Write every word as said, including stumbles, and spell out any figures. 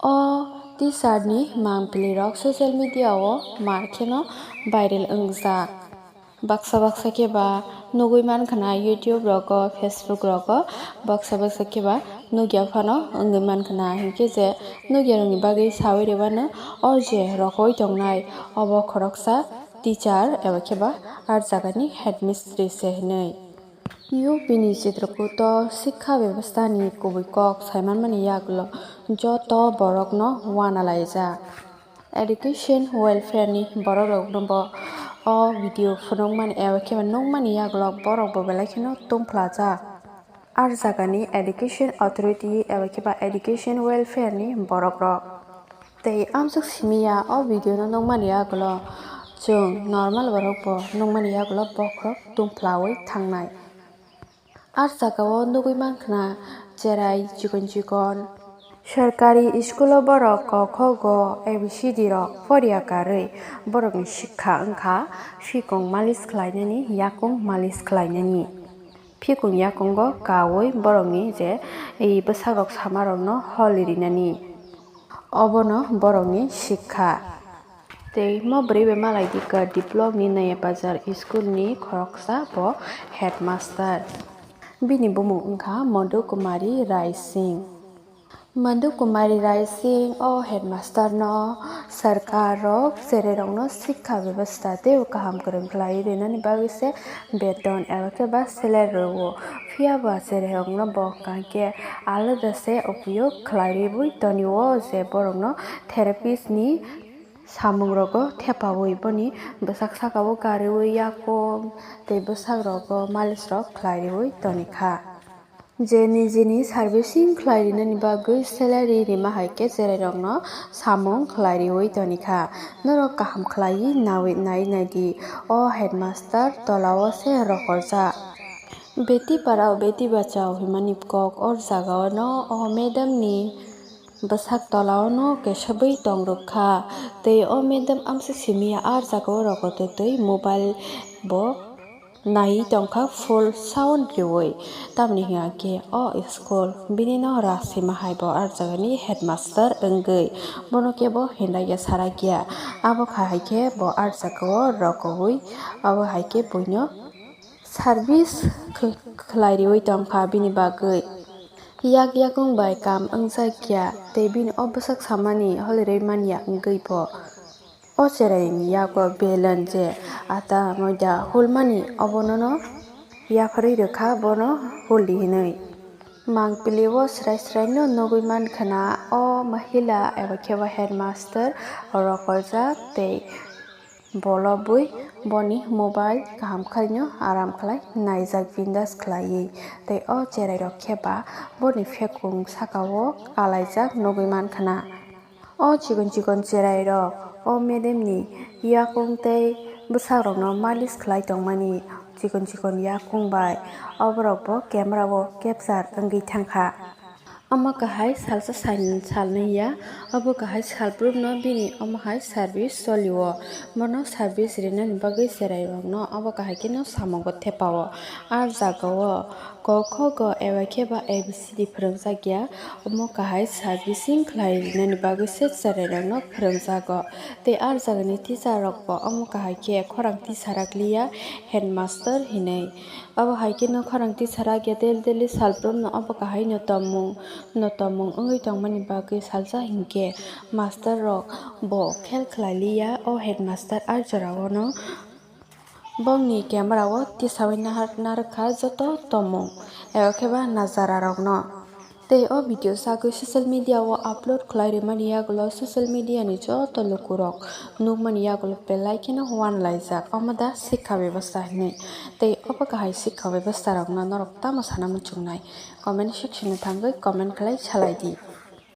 O teacher ni mangpili rok social media o mar kheno viral wngjak. Baksa baksa khe ba nugwi mankha na YouTube rogo, Facebook rogo, baksa baksa khe ba nugya phano wngwi mankha na, hinkhe je nugya rokni bagwi sawi rwmano o je rohoi tongnai obo khoroksa teacher eba khe ba ar jagani headmistress se hinwi. U P ni Chitrakoot o sikha bebostha ni kubui kok saimanmani yagulo joto borokno uanalaijak. Education welfare ni borok rokno bo o video phunukmani eba khe nukmani yagulo borok bo belai kheno tungphlajak. Ar jagani education authority eba khe ba education welfare ni borok rok. Tei amsuk simi ya o video no nukmani yagulo chwng normal borok bo nukmani yagulo bokhorok tungphlawi thangnai. Ar jagao nugwi mankha na cherai chikon chikon. Sarkari school o borok kok kho go A B C D rok poriya karwi borokni sikha wngkha phikung malis khlainani, yakung malis khlainani. Phikung yakungo kaui borokni je, e, bwsakrok samarokno holi rinani. Obono borokni sikha. Tei mo bwrwi bai malai dikha D block ni Naya Bazar school ni khoroksa bo headmaster. Bini bumung wngkha Madhu Kumari Rai Singh. Madhu Kumari Rai Singh o headmaster no sarkar rok cherai rokno sikha bebostha tei kaham kwrwng khlai rinani bagwi se beton eba khe ba salary rwo. Phiya ba cherai rokno bo hwnkha khe alada se upyog khlai riwi toni o je borokno therapist ni samung rogo thepawi boni bwsak saka o kariwi yakung tei bwsak rogo malis rok khlai riwi toni kha. Je nijini servicing khlai rinani bagwi salary rima hai khe cherai rokno samung khlai riwi toni kha. Norok kaham khlaiwi nawi nai nai di. O headmaster tola o se rohorjak. Beti parao beti bachao himani kok o jaga o no o madam ni bwsak tola o no kesabwi tong rwkha. Tei o madam amsuk simi ya ar jaga o rokotwi twi mobile bo naiwi tongkha full sound riwi. Tamni hwnkhe o school bini no rasima hai bo ar jagani headmaster wngwi. Bono kebo hinlaiya sarakya. Abo kha hai khe bo ar jagao rokowi abo hai khe buino service kh-, khlai riwi tongkha bini bagwi. Yak yakung bai kam wngjakya tei bini o bwsak samani holirwi manya wngwi bo. O cheraini yago belon je ata moida hulmani obonono yapharwi rwkha bono huli hinwi. Mangpili o srai srai no nugwi mankha na o mahila eba khe bo headmaster rokoljak tei bolobwi boni mobile kaham khlaino aram khlai naijak bindas khlaiwi tei o cherai rok khe ba boni phekung saka o kalaijak nugwi mankha na. O chikon chikon cherai rok o madam ni yakung tei bwsak rok no malis khlai tongmani chikon chikon yakung bai oborok bo camera o capture wngwi thangkha. Omo kahai salsa sal naiya, obo kahai salbrum no bini omo hai service solio, bono service rinani bagwi cherai rok no obo kahai khe no samung bo thepa o. A jaga o Ko kho go eba khe ba A B C D phwrwngjakya, omo kahai servicing khlai rinani bagwi se cherai rokno phwrwngjago. Tei ar jagani teacher rokbo omo kahai khe khorang tisarak liya headmaster hinwi. Obo hai kheno khorang tisarakya daily daily salbrumno obo kahaino tongmung no tongmung wngwi tongmani bagwi salsa hinkhe master rok bo khel khlai liya o headmaster ar jorao no. Bongni camera o tisawi nahar narwkha joto tongmung, eba khe ba najararokno. Tei o video sagwi social media o upload khlai rimani yagulo social media ni joto lukurok nukmani yagulo belai kheno uanlaijak, omo da sikha bebostha hinwi. Tei obo kahai sikha bebostha rokno norok tamo sana muchungnai? Comment section o thangwi comment khlai salai di.